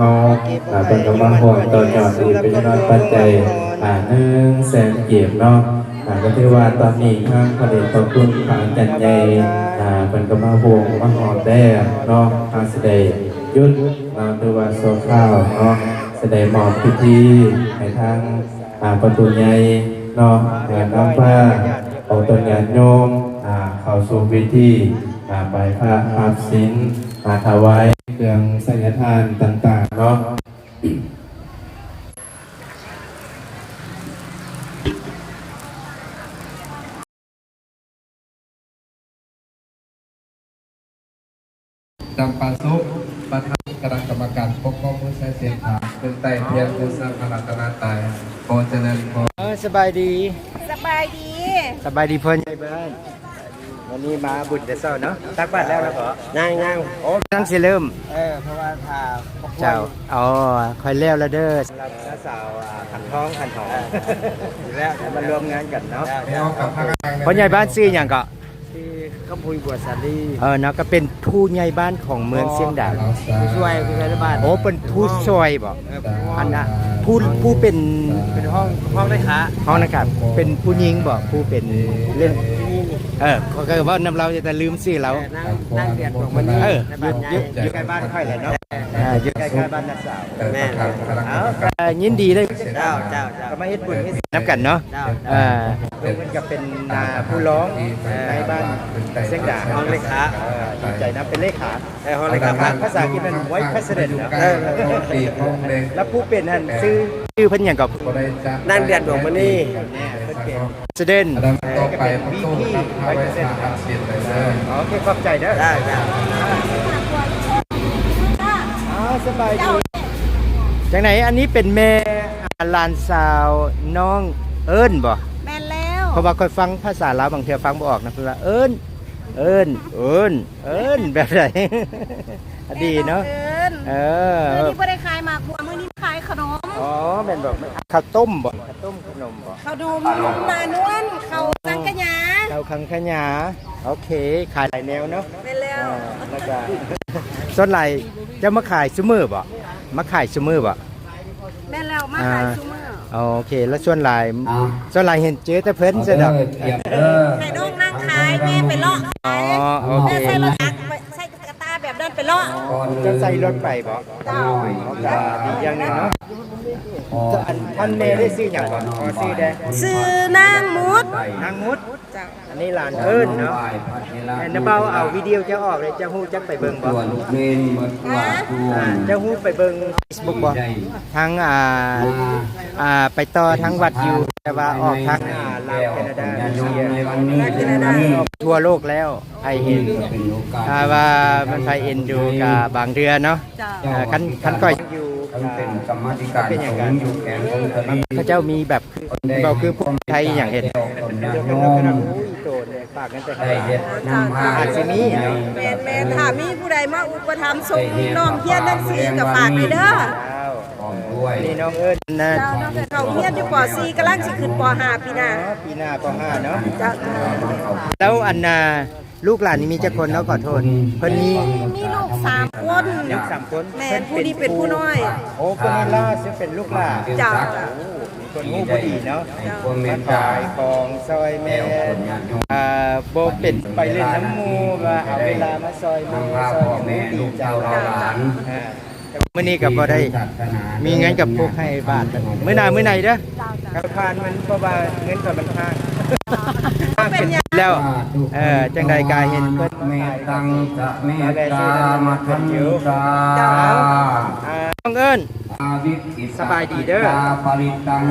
ຮົາ ອ່າ ເພິ່ນກໍມາຮ່ວມຕໍ່ຍອດອີກເປັນຈຳນວນປັດໄຈ ອ່າ ໜຶ່ງແສນກີບເນາະ. ອ່າ ກໍຖືວ່າຕອນນີ້ທາງພະເດດພະຄຸນພະອາຈານໃຫຍ່ ອ່າ ເພິ່ນກໍມາໂຮມມາຮອບແລ້ວເນາະ. ເຮົາຊິໄດ້ຢຸດເນາະ ຖືວ່າຊົ່ວຄາວເນາະ ຊິໄດ້ມອບພິທີໃຫ້ທາງ ອ່າ ພະຜູ້ໃຫຍ່ເນາະ ເພື່ອນຳພາອອກຕົນຍາດໂຍມ ອ່າ ເຂົ້າສູ່ພິທີ ອ່າ ໄຫວ້ພະຮັບສິນ ອ່າ ຖວາຍເຄື່ອງໄສຍະທານຕ່າງໆເນາະ. ຈຳປາສຸກ ປະທານຄະນະກຳມະການປົກປ້ອງບູຊາເສດຖາ ຂຶ້ນໄຕ້ພຽງບູຊາພະລັດຕະນະໄຕ ຂໍຈະເລີນພອນ. ເອີ ສະບາຍດີ ສະບາຍດີ ສະບາຍດີພໍ່ໃຫຍ່ບ້ານ. ວັນນີ້ມາບຸນແຕ່ເຊົ້າເນາະ ຕັກບາດແລ້ວລະເກາະ? ຍັງໆ ໂອ້ ກຳລັງຊິເລີ່ມ. ເອີ ເພາະວ່າຖ້າ ເຈົ້າ ອໍ ຂ້ອຍແລ້ວລະເດີ. ສຳລັບສາວ ອ່າ ຂັນທອງ ຂັນທອງ ເອີ ດີແລ້ວ ມາຮ່ວມງານກັນເນາະ. ພໍ່ໃຫຍ່ບ້ານຊື່ຫຍັງເກາະ? ຊື່ຄຳພູຍ ບົວສາລີ. ເອີ ເນາະ ກໍເປັນຜູ້ໃຫຍ່ບ້ານຂອງເມືອງຊຽງດາວ. ຜູ້ຊ່ວຍ ຜູ້ຊ່ວຍລະບາດ. ໂອ້ ເປັນຜູ້ຊ່ວຍບໍ? ເອີ ເປັນຜູ້ ອັນນ່າ ຜູ້ ຜູ້ເປັນ ເປັນຮອງ ຮອງເລຂາ ຮອງເລຂາ. ເປັນຜູ້ຍິງບໍ? ຜູ້ເປັນເລື່ອງ ເອີ ຂ້ອຍກໍເວົ້ານຳລາວແຕ່ລືມຊື່ລາວ. ເອີ ນາງ ນາງເດືອນດວງມະນີ. ເອີ ໃນບ້ານໃຫຍ່ ຢູ່ໃກ້ບ້ານຂ້ອຍແຫຼະເນາະ. ອ່າ ຢູ່ໃກ້ໆບ້ານນ້າສາວ. ແມ່ນ. ເອົາ ເອີ ຍິນດີເລີຍ. ເຈົ້າ ເຈົ້າ ເຈົ້າ. ກໍມາເຮັດບຸນເຮັດນຳກັນເນາະ. ເຈົ້າ ເຈົ້າ. ເອີ ເພິ່ນກໍເປັນ ອ່າ ຜູ້ຮອງໃນບ້ານຊຽງດາວ ຮອງເລຂາ. ເອີ ດີໃຈນຳ ເປັນເລຂາ. ເອີ ຮອງເລຂາພັກ ພາສາອັງກິດແມ່ນ ໄວສ໌ ເພຣະຊິເດັນ ເນາະ. ເອີ ແລ້ວຜູ້ເປັນຫັ້ນຊື່ ຊື່ເພິ່ນຫຍັງກໍ? ນາງເດືອນດວງມະນີ. ເພິ່ນເປັນ ເພຣະຊິເດັນ. ຕໍ່ໄປ ເອີ ກໍເປັນ ວີ ພີ ໄວສ໌ ເພຣະຊິເດັນ. ໂອເຄ ຂອບໃຈເດີ. ຈ້າ ຈ້າ. ອ່າ ສະບາຍດີ. ຈັ່ງໃດ ອັນນີ້ເປັນແມ່ ອ່າ ຫຼານສາວນ້ອງເອີ້ນບໍ? ແມ່ນແລ້ວ. ເພາະວ່າຂ້ອຍຟັງພາສາລາວບາງເທື່ອຟັງບໍ່ອອກນະ ເພິ່ນວ່າເອີ້ນ ເອີ້ນ ເອີ້ນ ເອີ້ນແບບໃດ? ອາ ດີເນາະ. ເອີ້ນ ເອີ ມື້ນີ້ບໍ່ໄດ້ຂາຍໝາກບົວ ມື້ນີ້ຂາຍຂະໜົມ. ອໍ ແມ່ນບໍ? ເຂົ້າຕົ້ມບໍ? ເຂົ້າຕົ້ມ ຂະໜົມບໍ? ເຂົ້າໜົມໜ້ານວນ ເຂົ້າສັງຂະຫຍາ. ເຂົ້າສັງຂະຫຍາ. ໂອເຄ ຂາຍຫຼາຍແນວເນາະ. ແມ່ນແລ້ວ. ອ່າ ແລ້ວກໍ ສ່ວນຫຼາຍເຈົ້າມາຂາຍຊຸມື້ບໍ? ມາຂາຍຊຸມື້ບໍ? ແມ່ນແລ້ວ ມາຂາຍຊຸມື້. ອ່າ ໂອເຄ ແລ້ວສ່ວນຫຼາຍ ອ່າ ສ່ວນຫຼາຍເຫັນເຈີແຕ່ເພິ່ນຊັ້ນດອກ. ໃຫ້ນ້ອງນັ່ງຂາຍ ແມ່ໄປເລາະຂາຍ. ອໍ ໂອເຄ. ແມ່ໃສ່ລົດຈັກ ໃສ່ກະຕ່າແບບນັ້ນໄປເລາະ. ອໍ ເຈົ້າໃສ່ລົດໄປບໍ? ເຈົ້າ. ອໍ ກໍດີຢ່າງໜຶ່ງເນາະ. ອັນ ທ່ານແມ່ໄດ້ຊື່ຫຍັງເກາະ? ຂໍຊື່ແດ່. ຊື່ນາງມຸດ. ນາງມຸດ. ເຈົ້າ. ອັນນີ້ຫຼານເອີ້ນເນາະ. ແມ່ນນະເບົາເອົາວິດີໂອເຈົ້າອອກເລີຍ ເຈົ້າຮູ້ຈັກໄປເບິ່ງບໍ່? ອ່າ ເຈົ້າຮູ້ໄປເບິ່ງເຟສບຸກບໍ່? ທາງ ອ່າ ອ່າ ໄປຕໍ່ທາງວັດຢູ່ ແຕ່ວ່າອອກທາງ ອ່າ ລາວ ແຄນາດາ ເອເຊຍ ທົ່ວໂລກແລ້ວ. ໃຜເຫັນ ຖ້າວ່າມັນໃຜເອັນດູກະບາງເທື່ອເນາະ. ເຈົ້າ. ເອີ ຄັນ ຄັນຂ້ອຍຢູ່ ຄັນເປັນກຳມາທິການສົງຢູ່ແຂວງຜົ້ງສາລີ ເຂົາເຈົ້າມີແບບ ເວົ້າຄືພວກໄທອີ່ຫຍັງເຮັດ ໄດ້ເຮັດນຳພາ ອາດຊິມີເນາະ. ແມ່ນໆ ຖ້າມີຜູ້ໃດມາອຸປະຖຳສົ່ງນ້ອງຮຽນໜັງສືກໍຝາກໄດ້ເດີ. ນີ້ນ້ອງເອີ້ນນະ. ເຈົ້າ ນ້ອງເອີ້ນເຂົ້າຮຽນຢູ່ ປໍສີ່ ກຳລັງຊິຂຶ້ນ ປໍຫ້າ ປີໜ້າ. ອໍ ປີໜ້າ ປໍຫ້າ ເນາະ. ເຈົ້າ. ແລ້ວອັນນ່າ ລູກຫຼານນີ້ມີຈັກຄົນເນາະ? ຂໍໂທດ ເພິ່ນມີ ມີ ມີລູກສາມຄົນ. ລູກສາມຄົນ. ແມ່ນ. ເພິ່ນເປັນ ຜູ້ນີ້ເປັນຜູ້ນ້ອຍ. ໂອ້ ຜູ້ນີ້ລ່າສຸດເປັນລູກຫຼ້າ. ເຈົ້າ. ໂອ້ ມີຄົນຮູ້ບໍ່ດີເນາະ. ເຈົ້າ. ມາຂາຍຂອງຊ່ອຍແມ່ ອ່າ ບໍ່ເປັນ ໄປຫຼິ້ນນຳໝູ່ ວ່າເອົາເວລາມາຊ່ອຍໝູ່ຊ່ອຍແມ່ ດີໃຈ. ເຈົ້າ. ອ່າ ມື້ນີ້ກໍບໍ່ໄດ້ມີເງິນກັບພວກໃຫ້ບາດ. ມື້ໜ້າມື້ໃນເດີ້. ເຈົ້າ ເຈົ້າ ກໍຜ່ານມັນ ເພາະວ່າເງິນກໍມັນຄ້າງ. ເປັນຫຍັງ? ແລ້ວ ເອີ ຈັ່ງໃດກໍເຫັນເພິ່ນ ເມຕັງຈະເມຕຕາມະທັນຕາ. ເຈົ້າ ອ່າ ນ້ອງເອີ້ນ ສະບາຍດີເດີ້. ສ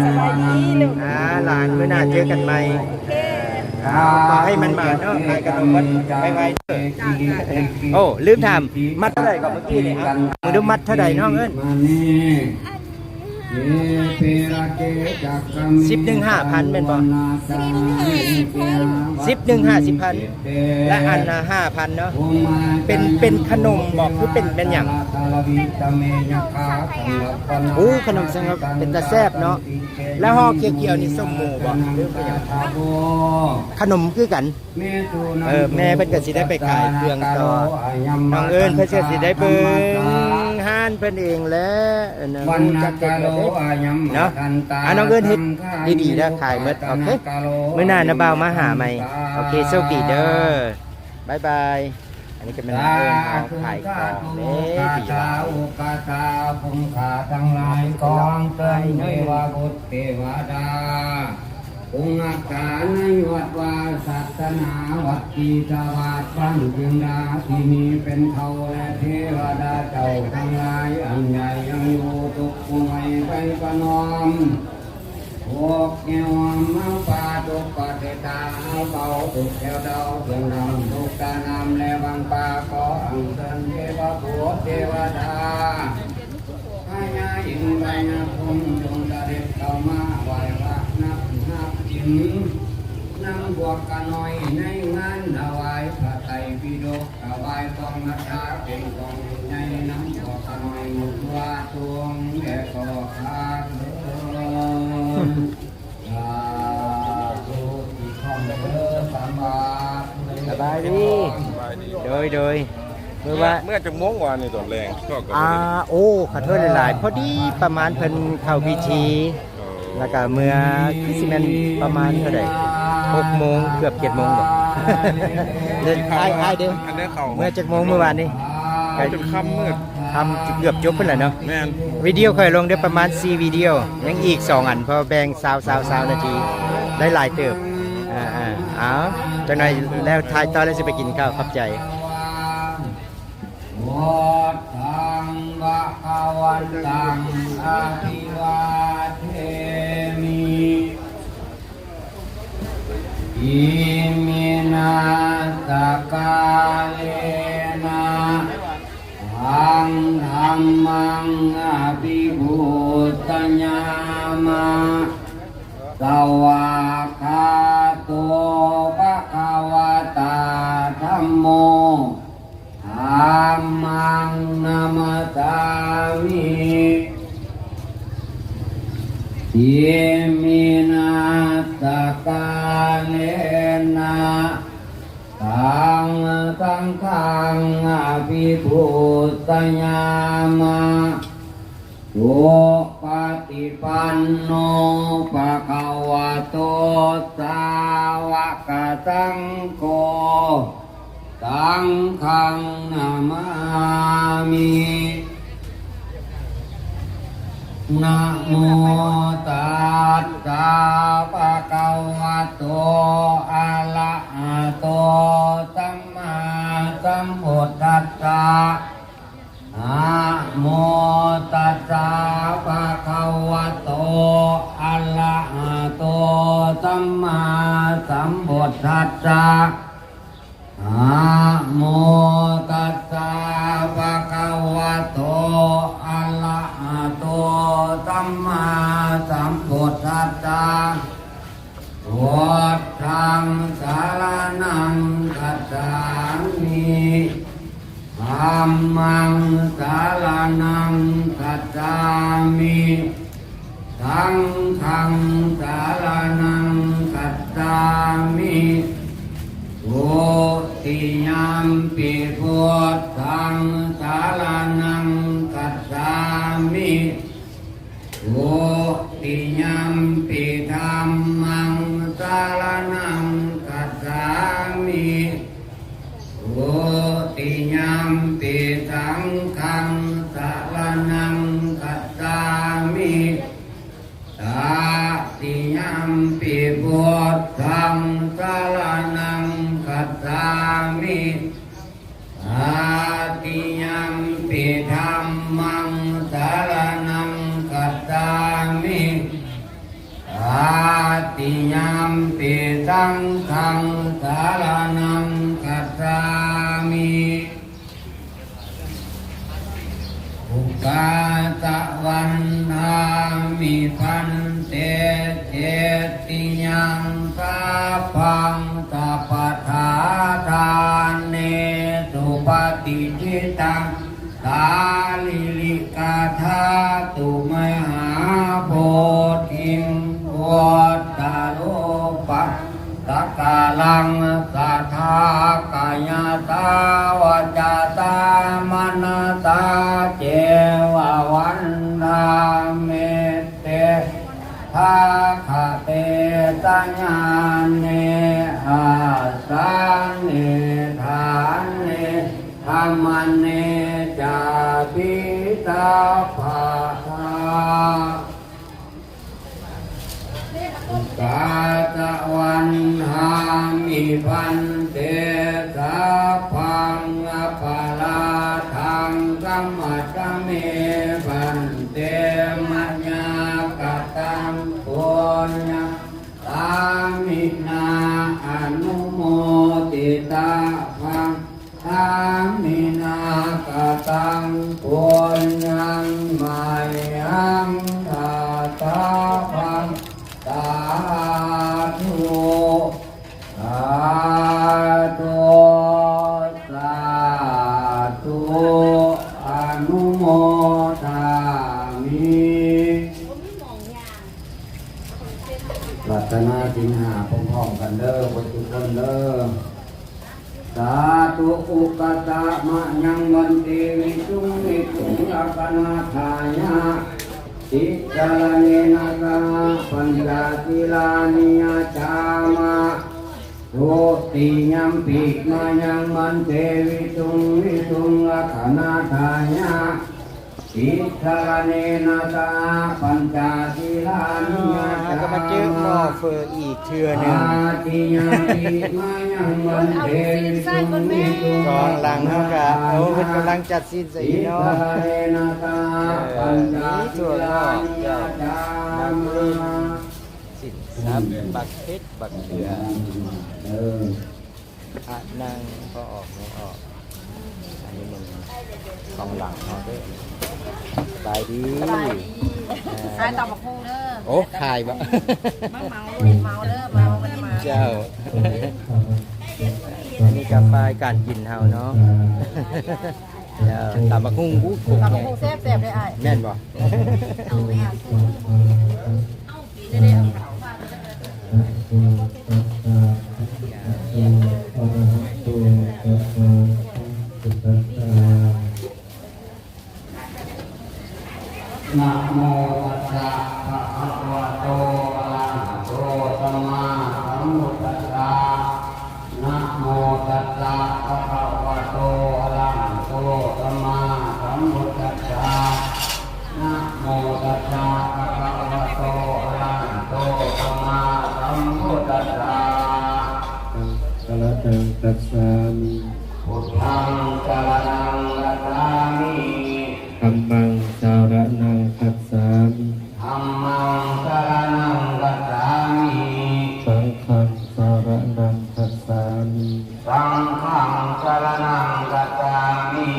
ະບາຍດີລູກ. ອ່າ ຫຼານ ມື້ໜ້າເຈີກັນໃໝ່. ໂອເຄ. ຂໍໃຫ້ໝານໆເນາະ ຂາຍຂະໜົມໝົດໄວໆເດີ້. ໂອ້ ລືມຖາມ ມັດເທົ່າໃດກໍເມື່ອກີ້ນີ້? ເອົາ ມື້ດູມັດເທົ່າໃດນ້ອງເອີ້ນ? ສິບໜຶ່ງຫ້າພັນແມ່ນບໍ່? ສິບໜຶ່ງຫ້າສິບພັນ ແລະ ອັນນະຫ້າພັນເນາະ. ເປັນ ເປັນຂະໜົມບໍ່ ຄືເປັນ ເປັນຫຍັງ? ໂອ້ ຂະໜົມສັງກະ ເປັນຕາແຊບເນາະ. ແລ້ວຫໍ່ຂຽວໆນີ້ສົ້ມໝູບໍ່ ຫຼືເປັນຫຍັງ? ຂະໜົມຄືກັນ. ເອີ ແມ່ເພິ່ນກໍຊິໄດ້ໄປຂາຍເຄື່ອງຕໍ່. ນ້ອງເອີ້ນເພິ່ນກໍຊິໄດ້ເບິ່ງຮ້ານເພິ່ນເອງແຫຼະ. ເອີ ຮູ້ຈັກເຮັດແລ້ວເດ້ເນາະ. ອ່າ ນ້ອງເອີ້ນເຮັດດີໆເດີ້ ຂາຍໝົດ. ໂອເຄ ມື້ໜ້ານ້າບ່າວມາຫາໃໝ່. ໂອເຄ ໂຊກດີເດີ້. ບາຍບາຍ. ອັນນີ້ກໍແມ່ນເພິ່ນເອົາຂາຍຂອງເດ້ ດີຫຼາຍ. ຜູ້ຂ້າທັງຫຼາຍ ຂໍເຊີນເທວະບຸດເທວະດາ ຈົ່ງຮັກສາໃນວັດວາສາສະໜາ ວັດກິດຕະວາດບ້ານເມືອງດາ ທີ່ມີເປັນເຖົ້າ ແລະ ເທວະດາເຈົ້າທັງຫຼາຍ ອັນໃຫຍ່ຍັງຢູ່ ທຸກຜູ້ໃຫຍ່ໄປປະນອມ ພວກແນວມາປາທຸກປະເທດຕາ ເຮົາເບົາທຸກແຖວເດົາ ເຄື່ອງດຳທຸກຕານ້ຳ ແລະ ບາງປາ ຂໍອັນເຊີນເທວະບຸດເທວະດາ ພະຍາອິນພະຍາພົມ ຈົ່ງສະເດັດເຂົ້າມາໄຫວ້ວານະຮັບສິນ ນຳພວກຂ້ານ້ອຍໃນງານຖວາຍພະໄຕປິດົກ ຖວາຍກອງມາດຕາເປັນກອງໃຫຍ່ນຳພວກຂ້ານ້ອຍໝົດທົ່ວທົ່ວງແດ່ກໍຂ້າເທີ້ນ. ສາທຸ ອີກຄັ້ງເດີ ສຳບາຍ ສະບາຍດີ ສະບາຍດີ ໂດຍ ໂດຍ ເມື່ອວານ ເມື່ອ ເມື່ອຈັກໂມງວານນີ້ຕອນແລງ? ກໍ ກໍ ອ່າ ພໍດີ ໂອ້ ຂໍໂທດຫຼາຍໆ ພໍດີປະມານເພິ່ນເຂົ້າພິທີ ເອີ ແລ້ວກໍເມື່ອ ຄືຊິແມ່ນປະມານເທົ່າໃດ ຫົກໂມງ ເກືອບເຈັດໂມງບໍ? ເດີນ ອ້າຍ ອ້າຍເດ້ ເມື່ອຈັກໂມງມື້ວານນີ້? ກໍຈົນຄ່ຳມືດ ຄ່ຳເກືອບຈົບພຸ້ນແຫຼະເນາະ. ແມ່ນ ວິດີໂອຂ້ອຍລົງໄດ້ປະມານສີ່ວິດີໂອ ຍັງອີກສອງອັນ ເພາະແບ່ງຊາວ ຊາວ ຊາວນາທີ ໄດ້ຫຼາຍເຕີບ. ອ່າໆ ເອົາ ຈັກໜ່ອຍແລ້ວ ຖ່າຍຕໍ່ແລ້ວຊິໄປກິນເຂົ້າ. ຂອບໃຈ. ພຸດທັງພະຄະວັນຕັງ ອະພິວາເທມິ ອິມິນາ ສະກາເລນະ ທັງທຳມັງ ອະພິປູຊະຍາມະ ສະຫວາກຂາໂຕ ພະຄະວະຕາ ທຳໂມ ທຳມັງ ນະມັດສາມິ ອິມິນາ ສະກາເລນະ ທັງສັງຄັງ ອະພິປູຊະຍາມະ ສຸປະຕິປັນໂນ ພະຄະວະໂຕ ສາວະກະສັງໂຄ ສັງຄັງ ນະມາມິ ນະໂມ ຕັດສະ ພະຄະວະໂຕ ອະລະຫະໂຕ ສຳມາສຳພຸດທັດສະ ນະໂມ ຕັດສະ ພະຄະວະໂຕ ອະລະຫະໂຕ ສຳມາສຳພຸດທັດສະ ນະໂມ ຕັດສະ ພະຄະວະໂຕ ອະລະຫະໂຕ ສຳມາສຳພຸດທັດສະ ພຸດທັງ ສະລະນັງ ຄັດສາມິ ທຳມັງ ສະລະນັງ ຄັດສາມິ ສັງຄັງ ສະລະນັງ ຄັດສາມິ ທຸຕິຍຳປິ ພຸດທັງ ສະລະນັງ ຄັດສາມິ ທຸຕິຍຳປິ ທຳມັງ ສະລະນັງ ຄັດສາມິ ທຸຕິຍຳປິ ສັງຄັງ ສະລະ ພຸດທັງສະລະນັງຄັດສາມິ ຕະຕິຍຳປິ ທຳມັງສະລະນັງຄັດສາມິ ຕະຕິຍຳປິ ສັງຄັງສະລະນັງຄັດສາມິ ອຸກາສະວັນທາມິ ພັນເຕ ເຈຕິຍັງ ສັບພັງສະປະທາທາເນ ສຸປະຕິດທິຕັງ ສາລີລິກະທາຕຸ ມະຫາໂພທິງ ພຸດທະລູປັງ ສັກກາລັງ ສະຖາກະຍະ ສາວະຈາ ສາມະນະສາ ເຈວະວັນທາມິ ເຕ ທາຄະເຕ ຊະຍາເນ ອາສາເນ ຖາເນ ທຳມະເນ ຈາປິ ສັບພະທາ ກາສະວັນທາມິ ພັນເຕ ສັບພັງອະປະລາທັງ ຂະມັດສະເມ ພັນເຕ ມະຍາກະຕັງ ປຸນຍັງ ສາມິນາ ອະນຸໂມທິຕະພັງ ສາມິນາ ກະຕັງ ປຸນຍັງ ມະຍັງ ທະຖາຄະ ສາທຸ ສາທຸ ສາທຸ ອະນຸໂມທາມິ ປາດຖະໜາສິນຫ້າພ້ອມໆກັນເດີ ເບິດທຸກຄົນເດີ. ສາທຸ ອຸກາສະມະຍັງ ວັນເຕ ວິສຸງ ວິສຸງ ລັກຂະນາທາຍະ ຕິສະລະເນນະ ສະຫະ ປັນຈະ ສີລານິ ຍາຈາມະ ທຸຕິຍຳປິ ມະຍັງ ວັນເຕ ວິສຸງ ວິສຸງ ລັກຂະນາທາຍະ ຕິສະລະເນນະ ສະຫະ ປັນຈະ ສີລານິ ຍາຈາມະ ກໍມາເຈີໝໍ້ເຝີອີກເທື່ອໜຶ່ງ ຕາຕິຍຳປິ ມະຍັງ ວັນເຕ ວິສຸງ ວິສຸງ ຕອນຫຼັງເຮົາກະ ໂອ້ ເພິ່ນກຳລັງຈັດ ຊິນຊະອີເນາະ ເອີ ມີຖົ່ວງອກເຈົ້າ ໝາກເຜັດ ຊິນສັບ ບັກເຜັດ ບັກເຂືອ ພະນັ່ງ ພໍ່ອອກ ແມ່ອອກ ອັນນີ້ມັນຂອງຫຼັງເຮົາເດີ ສະບາຍດີ ສະບາຍດີ ອ່າ ຂາຍຕຳບັກຫຸ່ງເດີ ໂອ້ ຂາຍບໍ່ ມາເໝົາໂລດ ເໝົາເດີ ເໝົາ ບໍ່ໄດ້ມາ ເຈົ້າ ອັນນີ້ກະຝ່າຍການກິນເຮົາເນາະ ເຈົ້າ ຕຳບັກຫຸ່ງ ອູ້ ຕຳບັກຫຸ່ງແຊບໆເດ້ອ້າຍ ແມ່ນບໍ່? ນະໂມຕັດສະ ພະຄະວະໂຕ ອະລະຫະໂຕ ສຳມາສຳພຸດທັດສະ ນະໂມຕັດສະ ພະຄະວະໂຕ ອະລະຫະໂຕ ສຳມາສຳພຸດທັດສະ ນະໂມຕັດສະ ພະຄະວະໂຕ ອະລະຫະໂຕ ສຳມາສຳພຸດທັດສະ ສະລະນັງຄັດສາມິ ພຸດທັງ ສະລະນັງ ຄັດສາມິ ທຳມັງ ສະລະນັງ ຄັດສາມິ ທຳມັງ ສະລະນັງ ຄັດສາມິ ສັງຄັງ ສະລະນັງ ຄັດສາມິ ສັງຄັງ ສະລະນັງ ຄັດສາມິ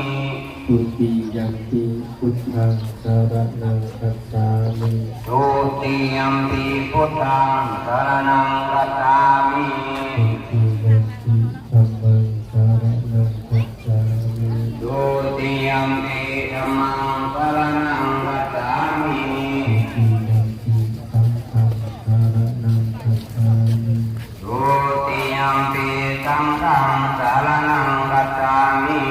ທຸຕິຍຳປິ ພຸດທັງ ສະລະນັງ ຄັດສາມິ ທຸຕິຍຳປິ ພຸດທັງ ສະລະນັງ ຄັດສາມິ ທຸຕິຍຳປິ ທຳມັງ ສະລະນັງ ຄັດສາມິ ທຸຕິຍຳປິ ທຳມັງ ສະລະນັງ ຄັດສາມິ ທຸຕິຍຳປິ ສັງຄັງ ສະລະນັງ ຄັດສາມິ ທຸຕິຍຳປິ ສັງຄັງ ສະລະນັງ ຄັດສາມິ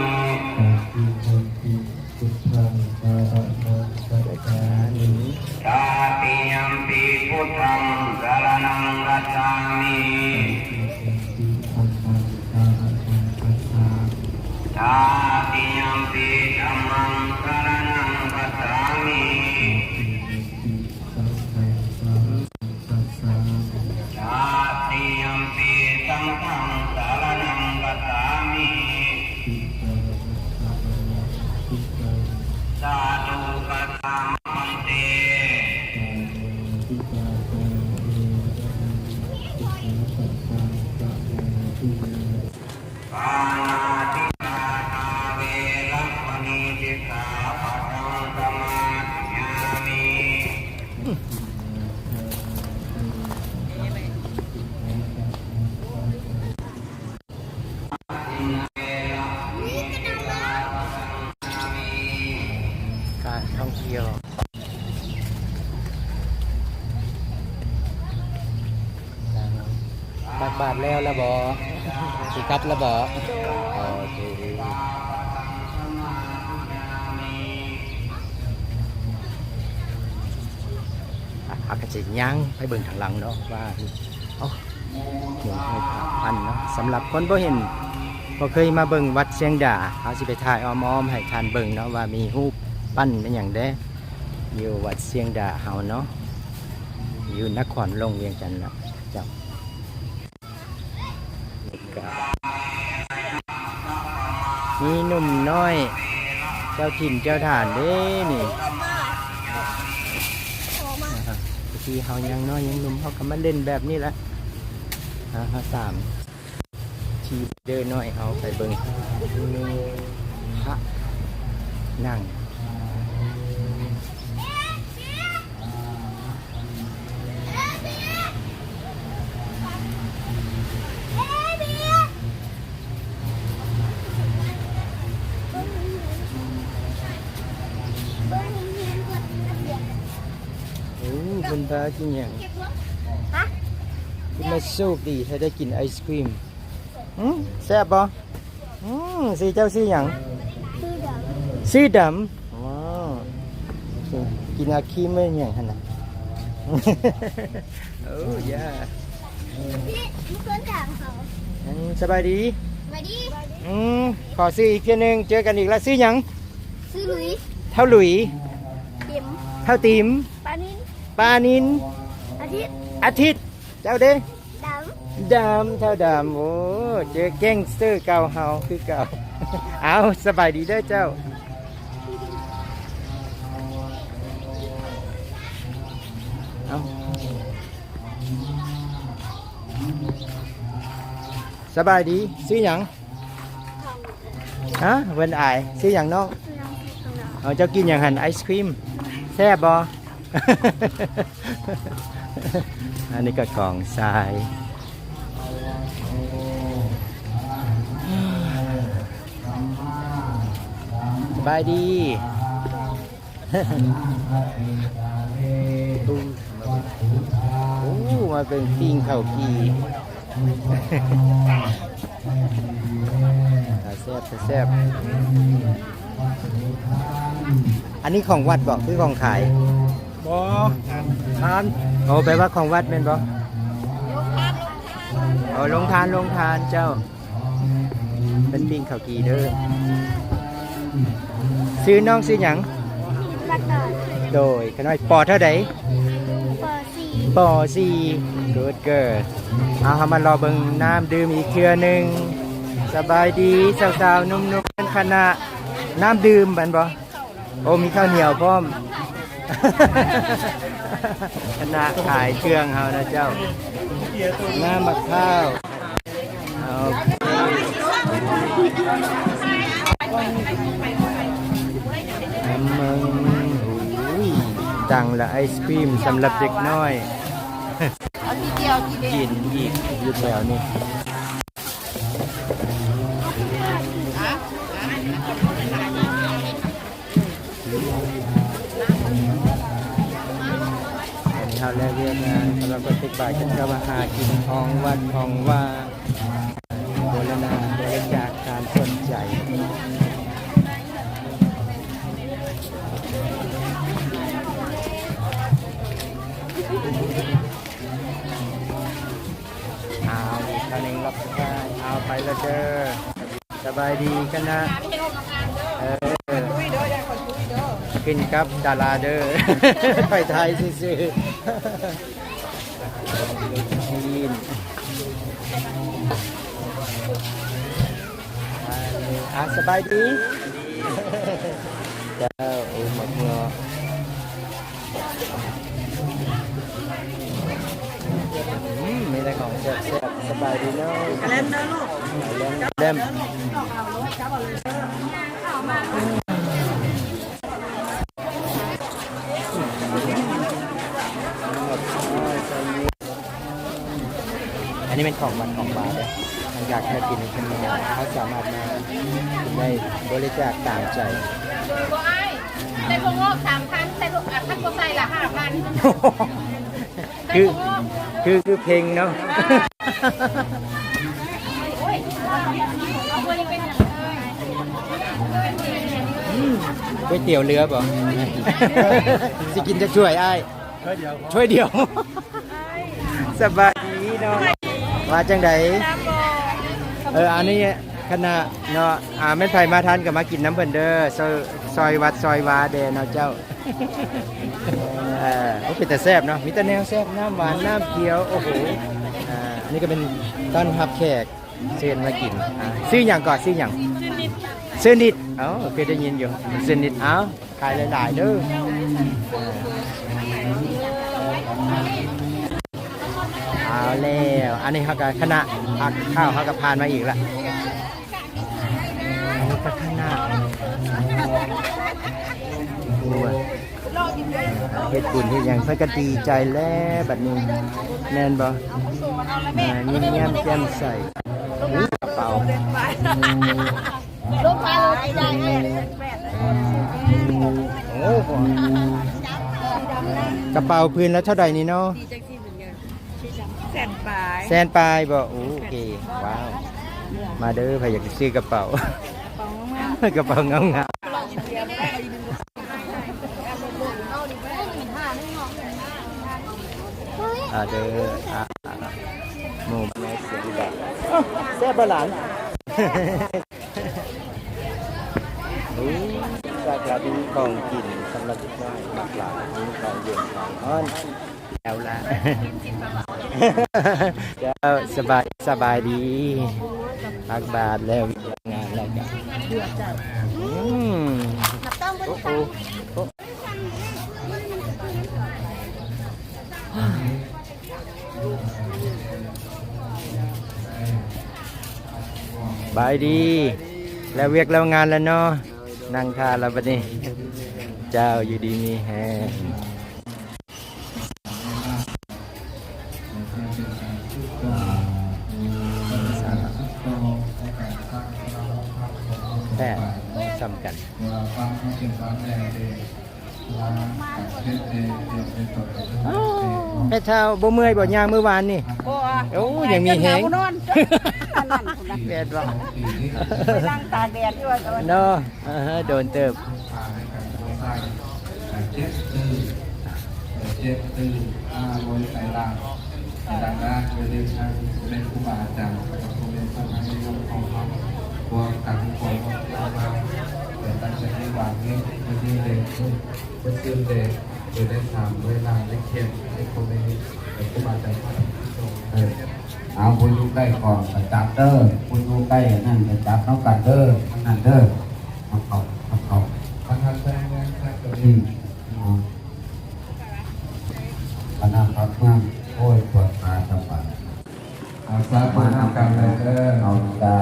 ຕະຕິຍຳປິ ພຸດທັງ ສະລະນັງ ຄັດສາມິ ຕະຕິຍຳປິ ພຸດທັງ ສະລະນັງ ຄັດສາມິ ຕະຕິຍຳປິ ທຳມັງ ສະລະນັງ ຄັດສາມິ ຕະຕິຍຳປິ ທຳມັງ ສະລະນັງ ຄັດສາມິ ຕະຕິຍຳປິ ສັງຄັງ ສະລະນັງ ຄັດສາມິ ຕະ ສາທຸ ກະຖາມະ ພັນເຕ. ປານາຕິປາຕາ ເວລະມະນີ ສິກຂາປະທັງ ສະມາທິຍາມິ. ການທ່ອງທ່ຽວ ຕັກບາດແລ້ວລະບໍ? ຊິກັບລະບໍ? ໂອເຄ. ອ່ະ ເຮົາກະຊິຍ່າງໄປເບິ່ງທາງຫຼັງເນາະວ່າ ໂອ້ ເຫັນຮູບພະປັ້ນເນາະ. ສຳລັບຄົນບໍ່ເຫັນ ບໍ່ເຄີຍມາເບິ່ງວັດຊຽງດາ ເຮົາຊິໄປຖ່າຍອ້ອມໆໃຫ້ທ່ານເບິ່ງເນາະ ວ່າມີຮູບປັ້ນແມ່ນຫຍັງແດ່ ຢູ່ວັດຊຽງດາເຮົາເນາະ ຢູ່ນະຄອນຫຼວງວຽງຈັນນະເຈົ້າ. ກະມີໜຸ່ມນ້ອຍເຈົ້າຖິ່ນເຈົ້າຖານເດ້ນີ້. ອາ ແຕ່ກີ້ເຮົາຍັງນ້ອຍຍັງໜຸ່ມ ເຮົາກະມາຫຼິ້ນແບບນີ້ແຫຼະ. ອາ ເຮົາສາມ ຂີ່ເດີນ້ອຍເຮົາໄປເບິ່ງພະນັ່ງ. ໂອ້ ເພິ່ນພາກິນຫຍັງ? ຮະ? ຄືມາໂຊກດີແທ້ ໄດ້ກິນໄອສຄຣີມ. ຫື ແຊບບໍ່? ອືມ ຊື່ເຈົ້າຊື່ຫຍັງ? ຊື່ດຳ. ຊື່ດຳ. ວ້າວ ກິນອາຄຣີມແມ່ນຫຍັງຫັ້ນນະ? ໂອ້ ຢາ. ອືມ ສະບາຍດີ. ສະບາຍດີ. ອືມ ຂໍຊື່ອີກເທື່ອໜຶ່ງ ເຈີກັນອີກລະ. ຊື່ຫຍັງ? ຊື່ລຸຍ. ທ້າວລຸຍ. ຕິມ. ທ້າວຕິມ. ປານິນ. ປານິນ. ອາທິດ. ອາທິດ. ເຈົ້າເດ້? ດຳ. ດຳ ທ້າວດຳ. ໂອ້ ເຈີແກ້ງເຊີເກົ່າເຮົາຄືເກົ່າ. ເອົາ ສະບາຍດີເດີເຈົ້າ. ເອົາ ສະບາຍດີ. ຊື່ຫຍັງ? ຮະ? ເພິ່ນອາຍ. ຊື່ຫຍັງນ້ອງ? ເອົາ ເຈົ້າກິນຫຍັງຫັ້ນ? ໄອສຄຣີມ. ແຊບບໍ່? ອັນນີ້ກະຂອງຊາຍ. ສະບາຍດີ. ໂອ້ ມາເບິ່ງປີ້ງເຂົ້າກີ່. ຕາແຊບ ຕາແຊບ. ອັນນີ້ຂອງວັດບໍ ຄືຂອງຂາຍ? ບໍ່ ທານ. ໂອ້ ແປວ່າຂອງວັດແມ່ນບໍ່? ໂອ້ ໂຮງທານ ໂຮງທານເຈົ້າ. ເປັນປີ້ງເຂົ້າກີ່ເດີ. ຊື່ນ້ອງຊື່ຫຍັງ? ປະກອນ. ໂດຍ ຂະນ້ອຍ ປໍເທົ່າໃດ? ປໍສີ່. ປໍສີ່. Good girl. ເອົາ ເຮົາມາລໍເບິ່ງນ້ຳດື່ມອີກເທື່ອໜຶ່ງ. ສະບາຍດີ ສາວໆ ໜຸ່ມໆ ຄະນະ. ນ້ຳດື່ມແມ່ນບໍ່? ໂອ້ ມີເຂົ້າໜຽວພ້ອມ. ຄະນະຂາຍເຄື່ອງເຮົານະເຈົ້າ. ນ້ຳໝາກພ້າວ. ໂອເຄ ເບິ່ງ ໂອ້ຍ ຕັງລະໄອສຄຣີມສຳລັບເດັກນ້ອຍ. ເອົາທີດຽວ ທີດຽວ ກິນອີກຢູ່ແຖວນີ້. ອັນນີ້ເຮົາແລກວຽກງານສຳລັບຄົນຕັກບາດ ເຂົາເຈົ້າມາຫາກິນຂອງວັດຂອງວາ ບໍລະນາ ບໍລິຈາກຕາມສົນໃຈ. ເອົາ ອີກເທື່ອໜຶ່ງ ລັບປະທານ. ເອົາ ໄປລະເດີ. ສະບາຍດີຄະນະ. ເອີ ຂຶ້ນກັບດາລາເດີ ຂ້ອຍຖ່າຍຊື່ໆ. ຈີນ. ສະບາຍດີ ເຈົ້າ ໂອ້ ໝາກເງາະ ອືມ ມີແຕ່ຂອງແຊບໆ ສະບາຍດີເນາະ ແລມເດີລູກ ແລມ ແລມ. ອັນນີ້ແມ່ນຂອງວັດຂອງວາເດີ ຫຼັງຈາກເຮົາກິນເພິ່ນແລ້ວ ເຮົາສາມາດມາກິນໄດ້ ບໍລິຈາກຕາມໃຈ. ບໍ່ອ້າຍ ໃສ່ຖົ່ວງອກສາມພັນ ໃສ່ຖົ່ວ ຄັນບໍ່ໃສ່ລະຫ້າພັນ. ຄື ຄື ຄືເພັງເນາະ. ອືມ ກ໋ວຍຕຽວເຫຼືອບໍ່? ຊິກິນຈັກຖ້ວຍອ້າຍ? ຖ້ວຍດຽວ ຖ້ວຍດຽວ. ສະບາຍດີເນາະ ວ່າຈັ່ງໃດ? ເອີ ອັນນີ້ຄະນະເນາະ ອ່າ ແມ່ນໃຜມາທັນກໍມາກິນນຳເພິ່ນເດີ ຊ່ອຍ ຊ່ອຍວັດຊ່ອຍວາແດ່ເນາະເຈົ້າ. ເອີ ໂອ້ ເປັນຕາແຊບເນາະ ມີແຕ່ແນວແຊບ ນ້ຳຫວານ ນ້ຳຂຽວ ໂອ້ໂຫ. ອ່າ ອັນນີ້ກໍເປັນຕ້ອນຮັບແຂກ ເຊີນມາກິນ. ອ່າ ຊື່ຫຍັງເກາະ? ຊື່ຫຍັງ? ຊື່ນິດ. ເອົ້າ ເຄີຍໄດ້ຍິນຢູ່ ຊື່ນິດ. ເອົ້າ ຂາຍຫຼາຍໆເດີ. ເອົາແລ້ວ ອັນນີ້ເຮົາກໍຄະນະພັກເຂົ້າ ເຮົາກໍຜ່ານມາອີກລະ. ໂອ້ ພັດທະນາ ເຮັດບຸນເຮັດຫຍັງ ເພິ່ນກໍດີໃຈແລ້ວບັດນີ້ ແມ່ນບໍ່? ອ່າ ຍິ້ມແຍ້ມແຈ່ມໃສ. ໂອ້ ກະເປົາ ໂອ້ ກະເປົາພື້ນລະເທົ່າໃດນີ້ເນາະ? ແສນປາຍ ແສນປາຍບໍ່? ໂອເຄ ວ້າວ ມາເດີ ໃຜຢາກຊື້ກະເປົາ ກະເປົາງາມໆ ກະເປົາງາມໆ. ອາເດີ ອາ ໝູ່ມາໃນສວນແບບ ແຊບບໍ່ຫຼານ? ໂອ້ ຊາກລາວມີຂອງກິນສຳລັບເດັກນ້ອຍ ມັກຫຼາຍ ມີຂອງເຢັນຂອງຮ້ອນ. ແລ້ວລະ ເຈົ້າ ສະບາຍ ສະບາຍດີ ຕັກບາດແລ້ວ ງານແລ້ວກະ ອືມ ໂອ້ໂຫ ໂອ້ ບາຍດີ ແລ້ວວຽກແລ້ວງານແລ້ວເນາະ ນັ່ງຖ້າລະບັດນີ້ ເຈົ້າ ຢູ່ດີມີແຮງ. ແປດ ສ່ຳກັນ. ອ້າວ ແມ່ເຖົ້າບໍ່ເມື່ອຍບໍ່ ຍ່າງມື້ວານນີ້? ບໍ່ ໂອ້ ຍັງມີແຮງ ແມ່ນບໍ່? ໄປນັ່ງຕາກແດດຢູ່ວ່າ ເນາະ. ເອີ ໂດນເຕີບ ເຈັດຕື້ ເຈັດຕື້ ຫ້າຮ້ອຍໄຕລາງ ດັ່ງນັ້ນ ເລີຍທາງພໍ່ແມ່ຄູບາອາຈານ ແລະ ກະພໍ່ແມ່ສາທາລະນະຊົນຂອງເຮົາ ພວກການປົກຄອງຂອງເຮົາ ເອີ ຕັ້ງໃຈໃຫ້ວາງເງິນ ເງິນເດືອນເດືອນ ເພິ່ນເດີ ໂດຍໄດ້ຖາມດ້ວຍນາມ ໄດ້ຂຽນ ໃຫ້ພໍ່ແມ່ ແລະ ຄູບາອາຈານ ເອີ ເອົາ ຜູ້ຢູ່ໃກ້ກ້ອງກໍຈັບເດີ ຜູ້ຢູ່ໃກ້ອັນນັ້ນກໍຈັບນຳກັນເດີ ອັນນັ້ນເດີ ເອົາເຂົ້າ ເອົາເຂົ້າ ອືມ ເອົາ ຄະນະພັກເມືອງ ໂອ້ຍ ປວດຂາສະບາຍ ເອົາ ສາທຸນຳກັນເດີ ເອົາ ສາ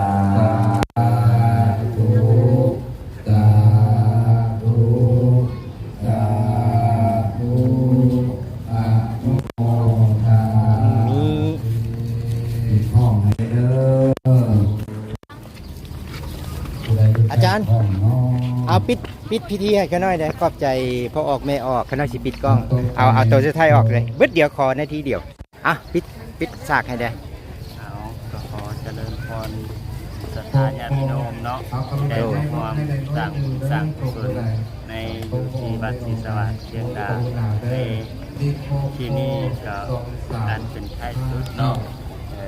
ທຸ ສາທຸ ສາທຸ ອະນຸໂມທາມີ ປິດຫ້ອງໃຫ້ເດີ ອາຈານ ເອົາ ປິດ ປິດພິທີໃຫ້ຂ້ານ້ອຍແດ່ ຂອບໃຈພໍ່ອອກແມ່ອອກ ຂ້ານ້ອຍຊິປິດກ້ອງ ເອົາ ເອົາໂຕສຸດທ້າຍອອກເລີຍ ບຶດດຽວ ຂໍນາທີດຽວ. ອ່ະ ປິດ ປິດສາກໃຫ້ແດ່. ເອົາ ກໍຂໍຈະເລີນພອນສັດທາຍາດຕິໂຍມເນາະ ທີ່ໄດ້ມາຮ່ວມສ້າງບຸນສ້າງກຸສົນໃນຢູ່ທີ່ວັດສີສະຫວາດຊຽງດາ ໃນທີ່ນີ້ກໍອັນເປັນທ້າຍສຸດເນາະ ເອີ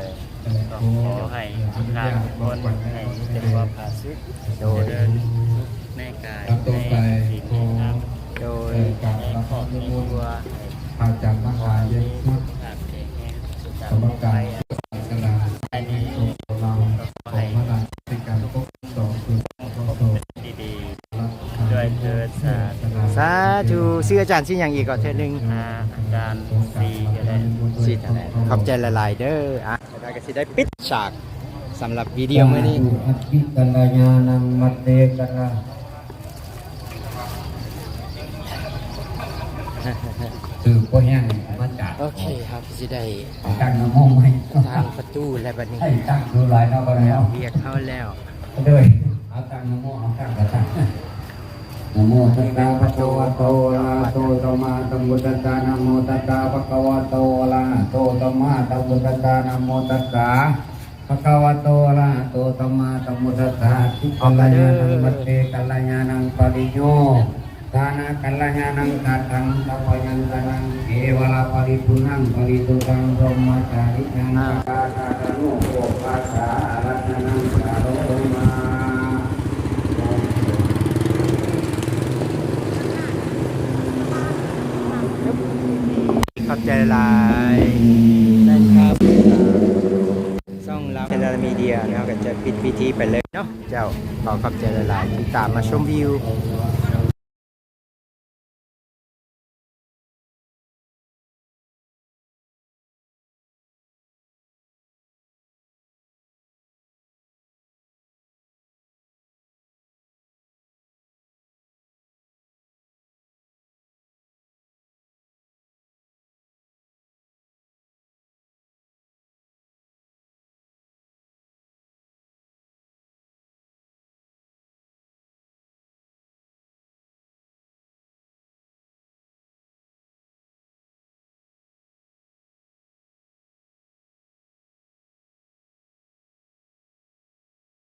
ກໍຂໍໃຫ້ທຸກທ່ານທຸກຄົນໃຫ້ມີແຕ່ຄວາມຜາສຸກ ໂດຍ ຈະເລີນສຸກໃນກາຍ ໃນສິນໃນທຳ ໂດຍ ໃນຄອບໃນຄົວ ໃຫ້ ພະອາຈານມະຫາເຢັນ ສຸຂະພາບແຂງແຮງ ສຸຂະພາບໄພ ສຳລັບການສາສະໜາ ໃຫ້ມີ ກໍຂໍໃຫ້ ໃນການປົກຄອງສອງຄືນ ຊື່ອາຈານຊື່ຫຍັງອີກກໍເທື່ອໜຶ່ງ? ອ່າ ອາຈານຊີກໍໄດ້. ຊີກໍໄດ້. ຂອບໃຈຫຼາຍໆເດີ. ອ່ະ ແລ້ວກໍຊິໄດ້ປິດສາກສຳລັບວິດີໂອມື້ນີ້. ອັດທິກັນລະຍານັງມັດເຕກັນລະ ຄືບໍ່ແຫ້ງມາຈາກ ໂອເຄ ເຮົາກໍຊິໄດ້ ເອົາຕັ້ງນະໂມໃໝ່ ທາງປະຕູແລ້ວບັດນີ້ ໃຫ້ຕັ້ງດູຫຼາຍເນາະ ບັດນີ້ເນາະ ວຽກເຮົາແລ້ວ ເດີ ເອົາຕັ້ງນະໂມ ເອົາຕັ້ງກະຕັ້ງ ນະໂມຕັດສະ ພະຄະວະໂຕ ອະລະຫະໂຕ ສຳມາສຳພຸດທັດສະ ນະໂມຕັດສະ ພະຄະວະໂຕ ອະລະຫະໂຕ ສຳມາສຳພຸດທັດສະ ນະໂມຕັດສະ ພະຄະວະໂຕ ອະລະຫະໂຕ ສຳມາສຳພຸດທັດສະ ທິກກັນລະຍານັງ ມັດເຕກັນລະຍານັງ ປະລິໂຍທານະກັນລະຍານັງ ຄາທັງ ສັບພະຍັງກະນັງ ເຄວະລະປະລິປຸນນັງ ປະລິສຸດທັງ ພົມມະຈາຣິຍັງ ອາ ກາສາທະໂນ ໂພຄາສາ ອາລັດຖະນັງ ກະໂລມາ. ຂອບໃຈຫຼາຍໆ ແຟນຄລັບ ຊ່ອງລາວແຊນແນລມີເດຍ ເຮົາກໍຈະປິດພິທີໄປເລີຍເນາະເຈົ້າ. ຂໍຂອບໃຈຫຼາຍໆທີ່ຕາມມາຊົມວິວ